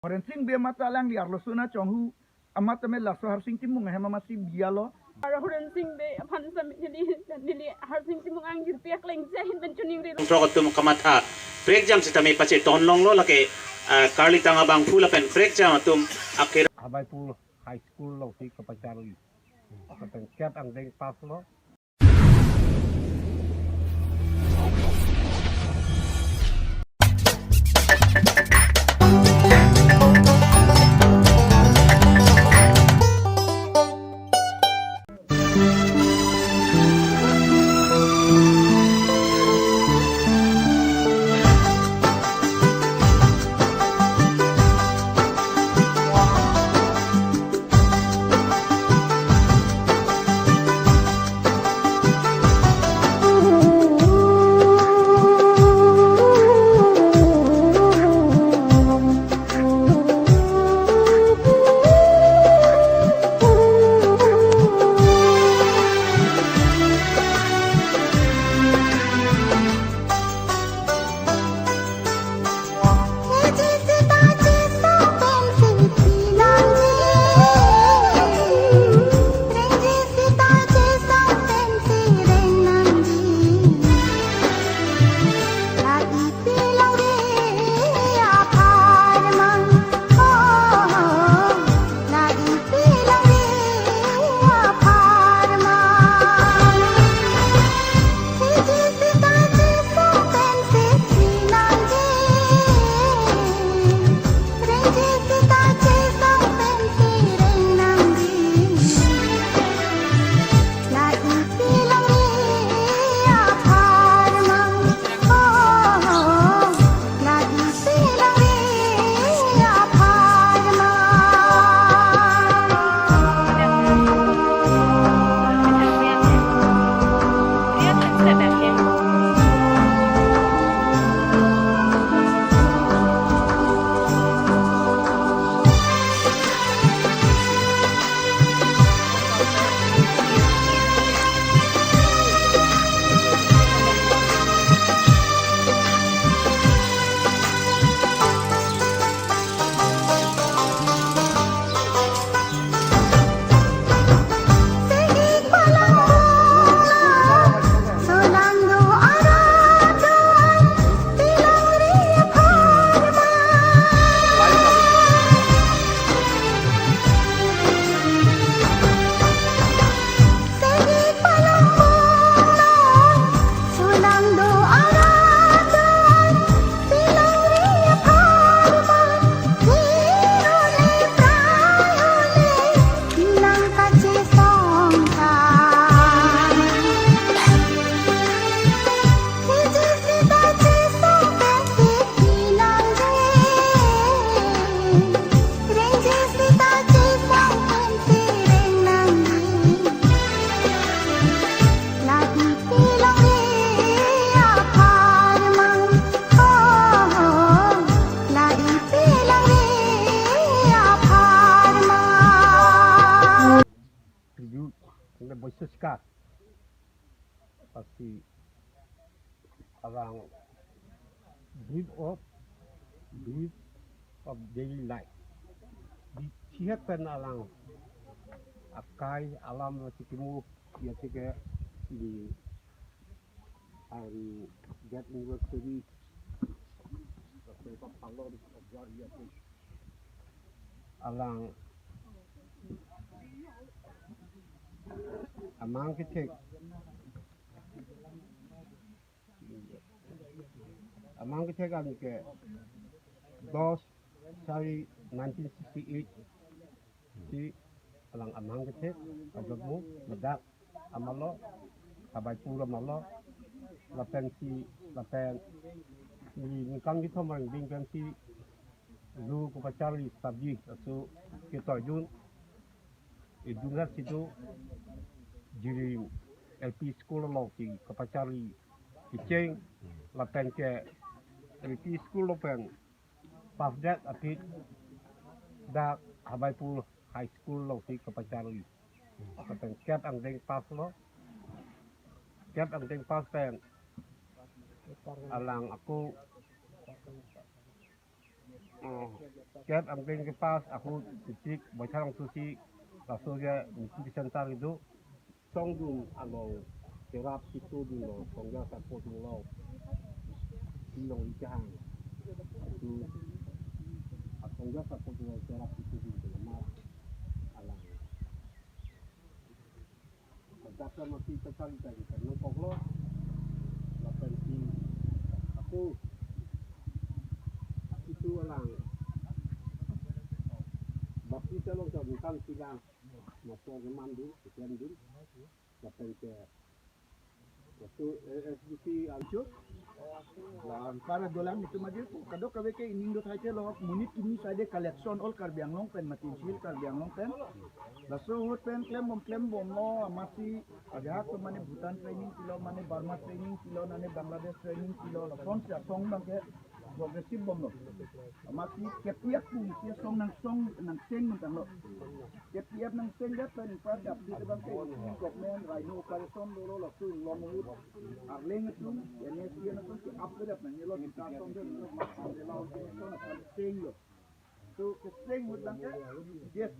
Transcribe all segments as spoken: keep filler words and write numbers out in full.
Horensing Bey amat ta alangli arloso nangchonghu amat tame laso Harsing Timung ahem amatsi bia lo. Aro Horensing Bey aphan sami neli, neli Harsing Timung angjirpi akleng ahin pen choningri. Throk atum kamatha prekjam sitame pacheton longlo lake, ah, karlitang abangphu lapen prekjam atum akhir. Habaipur High School alongsi kapacharli. Lapen kep angdeng pass lo. Tribute, the Boisoska. Pasi alang brief of, brief of daily life. Di sihat pen alang akai alam na sikimu ya sike di hari death anniversary. Alang amang kethek, amang kethek anke dos sari nineteen sixty-eight si alang amang kethek ajok mu ladak amalo, Habaipur amalo, lapensi, lapen neli ningkan kethom areng ding pensi lu kapacharli stabji aso ketoidun, idun rat situ Jirim L P School alongsi kapacharli kecheng, lapen ke L P School lapen pass det aphi dak Habaipur High School alongsi kapacharli. Lapen kep angdeng pass lo. Kep angdeng pass pen alang ako Ket angpeng ke pas aku titik boithang susi laso ke misi center itu songdun along kerap situ dun lo songja sapo dun lo ilong ijang itu songja sapo dun lo kerap situ dun lo ma alang. Dasar masih tertarik tadi kan nongkok lo. Lapen si aku itu alang. Bapti telong sa bukan silang. Masuk ke mandu, ikan dun. Lapen ke waktu S D C anjuk. Para dolang itu maju kadok kave ke ining dot hai ke lo monit kini sade collection all Karbi Anglong pen matin sil Karbi Anglong pen. Laso ahut pen klem bom klem bom lo amatsi ajahak to mane Bhutan training pilo mane Burma training pilo mane Bangladesh training pilo lason si asong abang ke progressive bom lo. Amatsi kepiak pung si asong nang song nang seng nang tang lo. K P F nang seng pen pa dap di tebang ke government rhino operation dolo laso long mut arleng atum N S C N atum ke up ke dap nang lo kita song de lo mas de lo so na seng lo. So ke seng mut bang ke yes.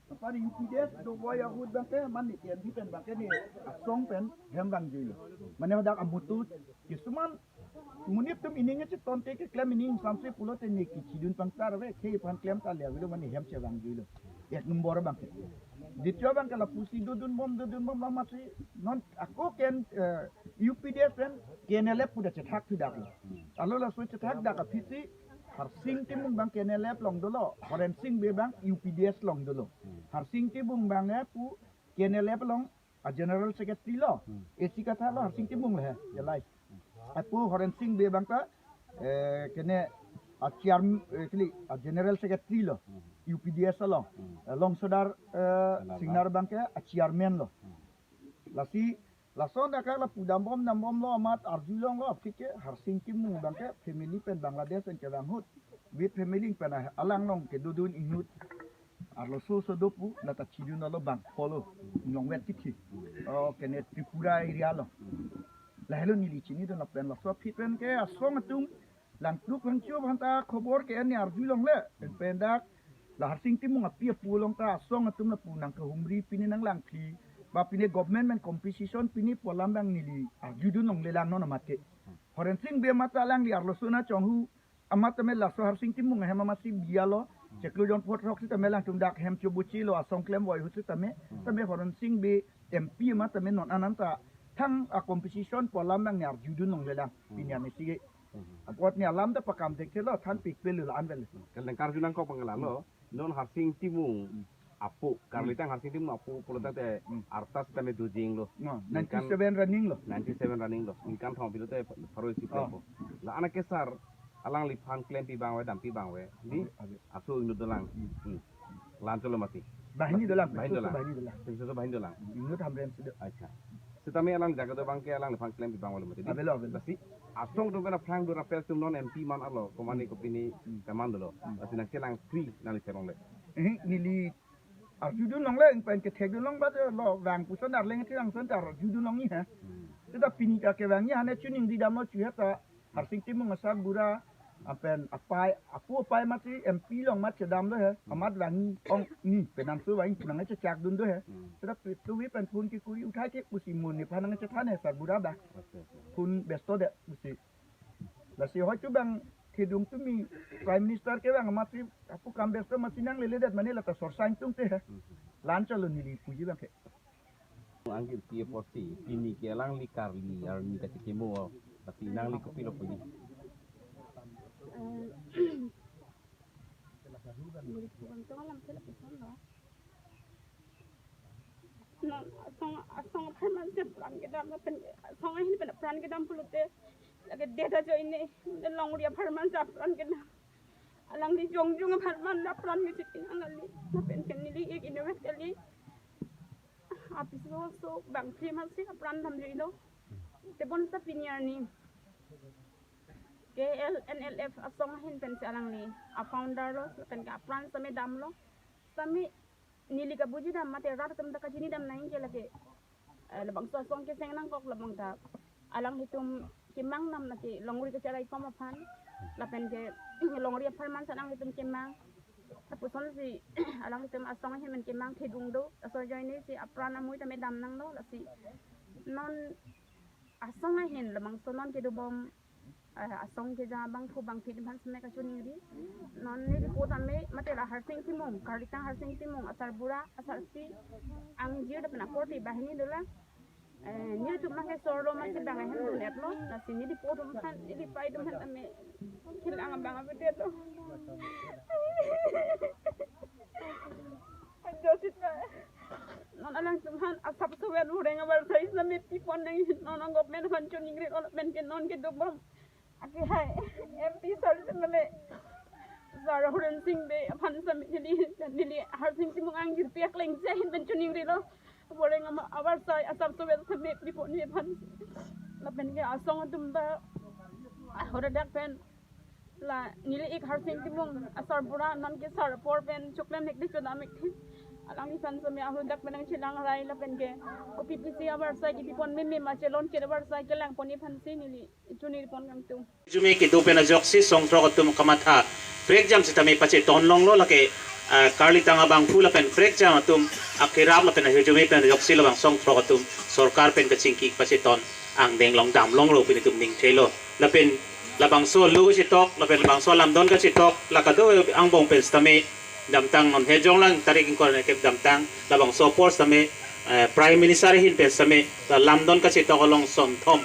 Apa ni U P D S do boy ahut bang ke man ni T M D pen bang ke ni asong pen hem bang jui lo. Mane dak amutu kisuman monit atum ining cheton te keklem ining samse pulote ne kichidun pangtar ve khei aphan klem ta le avelo mane hem chevang juilo. Ek number abang ke. Dityo abang ke lapusi dodun bom dodun bom amatsi non ako ken eh, U P D S pen K N L F pu da chethak thu dak lo. Alo laso chethak dak aphi si Harsing Timung abang K N L F along dolo, Horensing Bey abang U P D S along dolo. Harsing Timung abang eh pu K N L F along a General Secretary lo, Hmm. A C Kathar lo, Harsing Timung lo he, ya lai. Apu Horensing Bey abang ta, eh, kene a chairman, eh, kili, a General Secretary lo, Hmm. U P D S lo, Hmm. eh, Longsodar, eh, Singnar. Singnar abang ke a chairman lo. Hmm. Lasi, lason dak lapu dambom dambom lo amat arjulong lo, aphi ke Harsing Timung abang ke family pen Bangladesh pen kevang ahut. With family pen alang along kedodun inut. Arloso so dopu, lata chidun alo bang, polo, nyong wet kithi. Oh, kene Tripura area lo. Lahelo neli chinidun lapen laso aphi pen ke asong atum, langtuk langcho aphan ta khobor ke ani arjulongle, pen dak, la Harsing Timung api apu along ta asong atum lapu nang kehumri pini nang langkli, ba pini government pen compensation pini pu alam abang neli arjudun longle lang non amat ke. Horensing Bey amat ta alangli arloso na chonghu, amat tame laso Harsing Timung ahem amatsi biya lo. Chiklo jon phot rok sitame alangtum dak hem chobuchi lo asong klem voi ahut sitame. Tame Horensing Bey M P amat tame non ananta thang a compensation pu alam nang ni arjudun longle lang. Pini ame sige. Apot ni alam ta pakam thekthelo than pikpel lo an vel. Kaleng karju nangkok pangala lo. Non Harsing Timung apo, karlitang Harsing Timung apo pulo tangte Hmm. arta sitame dojing lo. No, Ningkan ninety-seven running lo. Ninety-seven running lo. Ningkan thong pilote pharo isi Oh. Apo. La anak kesar alangliphan klempi abang ave, dampi abang ave. Di Ave, ave. Aso inut dolang. Hmm. Lan cholo mati. Banghini dolang, Banghini dolang. Banghini dolang. Tim susu banghini dolang. Inut hamren sudah. Acha. Sitame alang jaga do abang ke alangliphan klempi abang ave mati. Di Avelo, avelo. Basi asong atum pen aphrang do rapel atum non M P man alo, komane Hmm. kopini Hmm. Kaman dolo. Hmm. Basi nang kelang free nang li serong le. Eh, neli arjudun longle, pen kethekdun long ba lo, vang puson arleng ti langson ta arjudun long ni ha. Hmm. Seta pini ta kevang ni ha ne chuning di dam lo chu heta. Harsing Timung asar bura, apen apai, apu apai amatsi M P along amat chedam lo he. Hmm. Amat vang ni ong ni, penang su vang ni, penang chechak dun do he. Hmm. Seta pi-, tuvi pen phone kekuri uthai ke pusi mun nephan nang chethan he sar bura ba. Acha, acha. Phone besto de pusi. Lasi hoi tu bang kedung tumi Prime Minister kevang amatsi apu kam besto amatsi nangleledet mane lata sorsang tung te he. Hmm. Lan cholo neli puji abang ke. Anke P F O C, pini ke alangli karli arni kachekimo, tapi nangli kopilo puji. Eh, neli kebang tong alam sila pesan lo. Non asong, asong apharman si apran kedam, lapen asong ahin pen apran kedam pulote lake deda jo ini, longri apharman si apran kedam. Alangli jongjong apharman apran kechipin angali. Lapen ke neli ik inwet kali. Apiso so bang phli amatsi apran damri lo. Tebonta pini arni K L N L F asong ahin pensi alangli a founder lo, lapen ke apran sitame damlo. Sitame neli kabuji dam mate rat atum ta kachini dam nangji lake. Eh, labangso asong keseng nangkok labang ta alanglitum kemang nam nake longri kacherai pam aphan. Lapen ke longri apharman si alanglitum kemang. Lapuson si alanglitum asong ahin pen kemang thedung do. Laso ajoine si apran amui tame dam nanglo, lasi non asong ahin labangso non kedobom, eh, asong keja bangphu bangphit aphan seme kachiningri. Non neli po tame mate la Harsing Timung, Karlitang Harsing Timung, asarbura, asarpi, angjir lapen akorte banghini dolang. Eh, nelitum abang ke sorlo masi bang ahem dun-etlo, lasi neli po atum aphan, neli pei atum aphan tame kelang abang avedetlo. Josit na. Non alangtum aphan asap sovet hureng abar sai same pipon nang, non government aphan chiningri, non pen ke non kedobom. Ake hai M P sir seme le sar Horen Sing Bey aphan seme neli, neli Harsing Timung angjirpi akleng si ahin pen chiningrilo. Hureng ama abar sai asap sovet seme pipon neli aphan. Lapen ke asong atum ta, ah, horadak pen la neli ik Harsing Timung asarbura non ke sar apor pen choklem hektik chodam hektik. Alangliphan seme ahodak pen nangchelang rai lapen ke O P P C abar sai kipipon meme ma chelon ke abar sai kelangpon aphan si neli chuningri pon kangtung. Arjume kedo pen ajoksi songthrok atum kamatha prekjam sitame pacheton longlo, lake, ah, Karlitang abangphu lapen prekjam atum akerap lapen arjume pen ajoksi labang songthrok atum sorkar pen kachingki pacheton angdeng along dam longlo pen itum ningthelo. Lapen labangso lo kachetok, lapen labangso lamdon kachetok, la kado angbong pen sitame damtang, non hejong lang tarik ingkoi ra kep damtang, labangso apor sitame, eh, Prime Minister ahin pen sitame la lamdon kachetok along sonthom,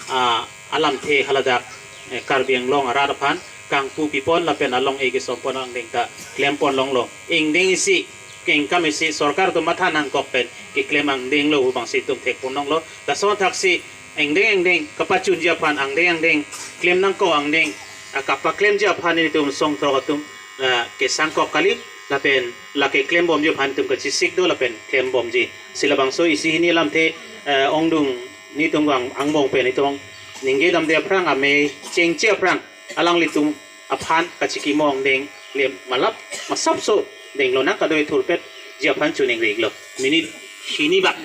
ah, alamthe haladak, eh, Karbi Anglong arat aphan kangpu pipon lapen along-e kesompon angdeng ta klempon longlo. Ingdeng isi, kengkam isi, sorkar atum matha nangkok pen keklem angdeng lo pu abang si itum thekpon longlo. Lason thaksi ingdeng ingdeng kapachunji aphan, angdeng angdeng klem nangkok angdeng, ah, kapaklemji aphan nelitum songthrok atum, ah, kesangkok kali, lapen lake klembomji aphan itum kachesik do lapen klembomji. Si labangso isi hini alamthe, eh, ongdung nelitum vang angbong pen itum ningje damde aphrang, amei chengche aphrang alanglitum aphan kachikimo angdeng le malap masapso denglo nang, kadokave thurpetji aphan chiningrilo. Minute hini bak.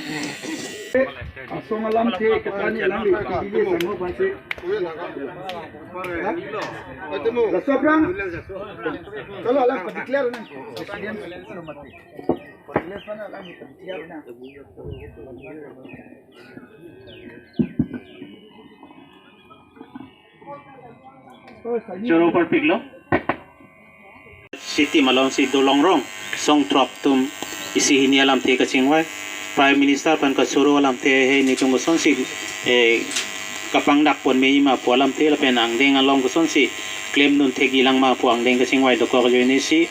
Asong alamthe kethan alangli pili sangho aphan si. Laso aphrang. Chalo, alang declare nang. President lo mati. Declare aphan alang declare nang. Choro parpiklo. City malom si dolong rong songthrok atum isi hini alamthe kachingvai. Prime Minister aphan kachoro alamthe he nelitum kosonsi, eh, kapangdakpon meme ma pu alamthe lapen angdeng along kosonsi klemdun thekji lang ma pu angdeng kachingvai dokok ajoine si,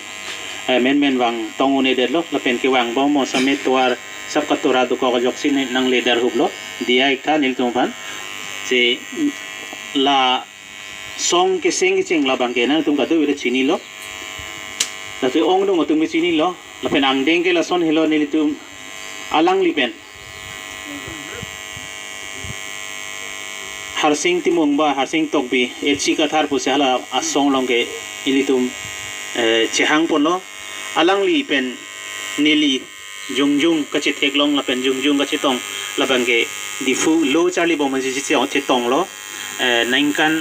eh, menmen vang tong un-edetlo lapen kevang bom mo same tovar sap katora dokok ajoksi ne nangle derhuplo. Diya ik tha nelitum aphan. Si la song keseng kecheng labang ke nangtum kadokave chinilo. Lasi ongdung atum ke chinilo. Lapen angdeng ke lason helo, nelitum alangli pen Harsing Timung ba Harsing Tokbi, H C Kathar pusi hala asong along ke ilitum, eh, chehangponlo. Alangli pen neli jongjong kachetheklong lapen jongjong kachetong labang ke Diphu lo charlibom si chetonglo, eh, ningkan,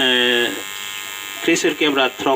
eh, kresirkep ra throk